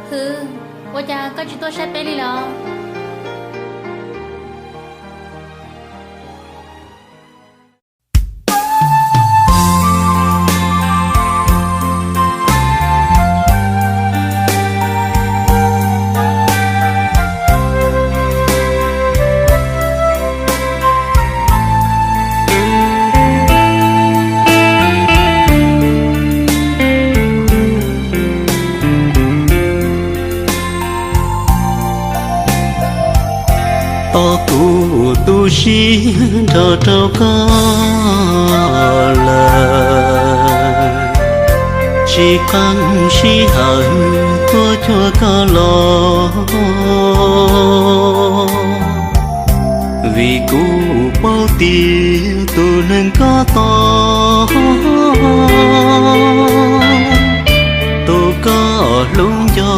Hwv, ua cas koj tsis tuaj saib peb li los? Tos kuv tu siab nrog rau koj lawm, tsis qeeb sij hawm tuaj cuag koj los, vim kuv paub tias tus neeg koj tos, tus koj hlub nco